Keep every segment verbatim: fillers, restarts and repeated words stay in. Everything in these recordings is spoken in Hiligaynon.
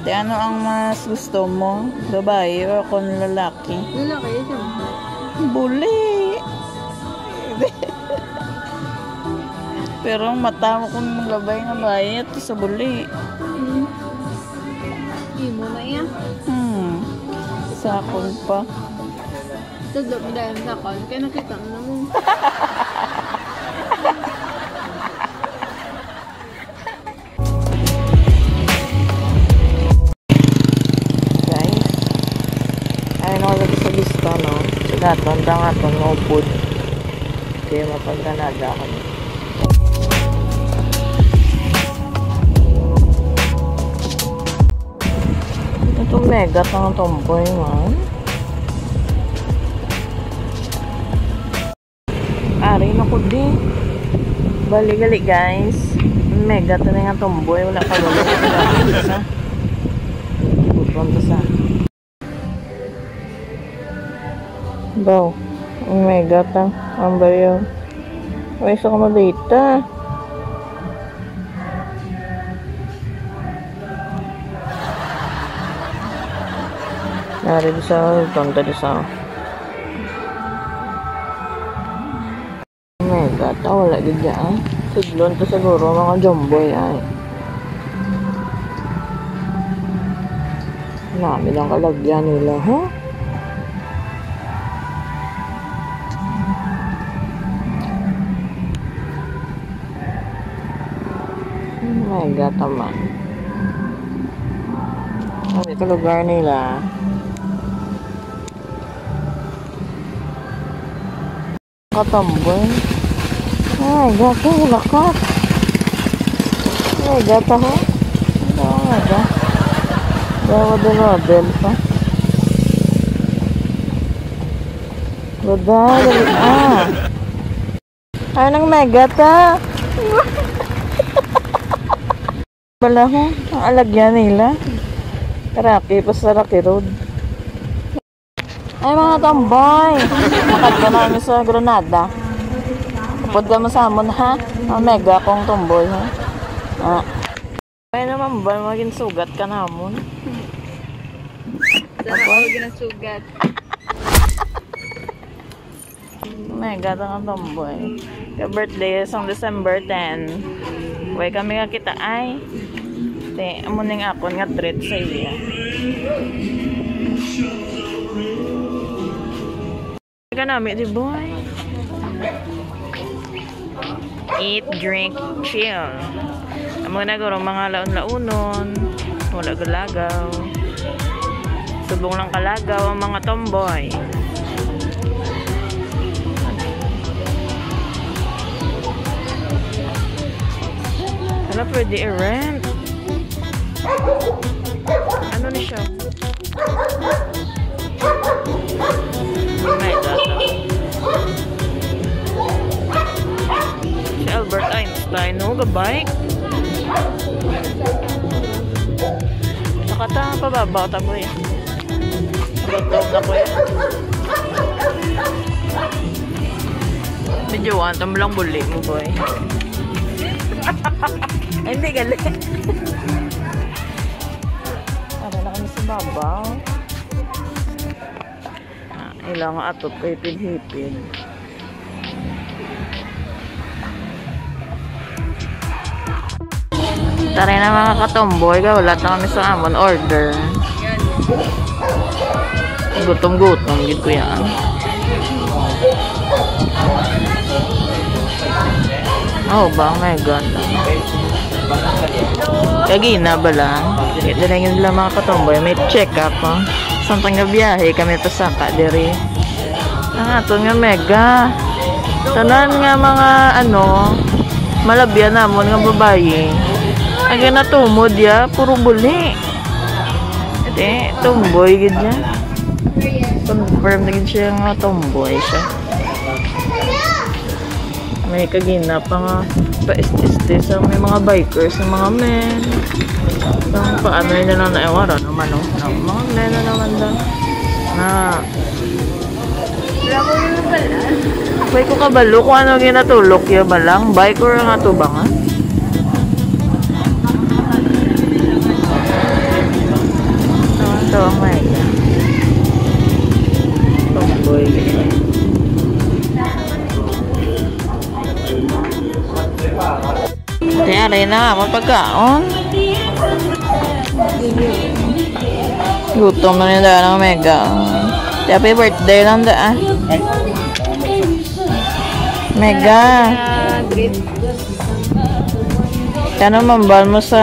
Te, ano ang mas gusto mo? Babae o kon lalaki? Lalaki, siyempre. Buli! Pero ang mata mo kung maglabay nga bayi, ito sa buli. Hmm. Imo na iya. Hmm. Sa akon pa. Tudlo mo dahil sa akon. Kaya nakita mo naman. Guys, ayun ako lagi sa lista, no? Sugaton, dang aton nga upod. Kaya mapagkanada ako. Itong mega tang tomboy, man. Ari na ko di. Bali gali, guys. Mega to na nga tomboy. Wala ka wala. Isa. Buton to sa. Baw. Ang mega ta. Ang bayo. Ay, sa kamadita. Nari di sa, tonto di sa. Mega ta, wala gid dyan. Sudlon to siguro, mga jumboy ay. Nami lang kalagyan nila, ha? Mega ta man. Ano ito lugar nila? Katamboy. Ay, gato, lakat. Ay, gata, ha? Ano nga ba? Dawa, dawa, bel pa. Gada, dali, ah. Ay, nang mega ta. Bala, ho, ang alagyan nila. Karaki pa sa Rocky Road. Ay, mga tomboy. Makadto na kami sa Granada. Upod ka mo sa amon, ha? Ang mega kong tomboy, ha? Ah. Ay naman ba, maging sugat ka namon? Sana all ginasugat. Mega to ang tomboy. Ka birthday sang December ten. Way kami nga kita ay. Te, amo ning akon nga treat sa iya. Ka nami, di boy. Eat, drink, chill. Amo na guro mga laon-laonon. Wala galagaw. Subong lang kalagaw ang mga tomboy. Wala pwede i-rent. Ano ni siya? Oh my God. Si Albert Einstein, no? Ga-bike. Nakata, pababa, taboy. Pababa, taboy. Videoan, tamo lang buli mo, boy. Ay, hindi, gali. Para na kami sa babaw. Ah, ilang atot kay hipid-hipid. Tara na, mga katomboy, ga, wala na kami sa amon order. Gutom-gutom gid ko yan. Oh, ba, my God. Kagina bala. Dala yun lang, mga katomboy. May check-up, oh. Samtang gabiyahe kami pasaka diri. Ang aton nga mega. Tanan nga mga, ano, malabyan namon nga babayi. Ang ginatumod ya, puro buli. Ate, tomboy gid niya. Confirm na gid siya nga tomboy siya. May kagina pa nga pa-este-este sa may mga bikers, sa mga men. Sa paano yun na lang na, eh, wala naman, oh. Ang mga men na naman daw. Na, Wala ko yung pala. Way ko kabalo kung ano ginatulok ya ba lang. Biker ang atubangan. Yari na, mapagkaon. Gutom na ni Dana, Mega. Happy birthday lang, da, ah. Mega. Kano mambal mo sa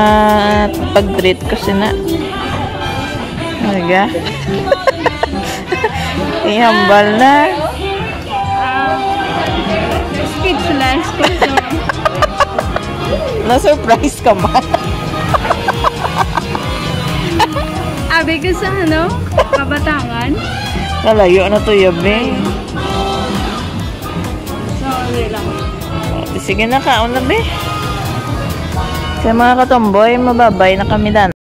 pag-treat ko sina? Mega. Ihambal na. Ah, speechless ko. Na-surprise ka man. Abi ko sa ano, kabatangan. Nalayo na to, yabi. So, ano lang. Sige na, kaon na, be. Sa mga katomboy, mababay na kami, Dan.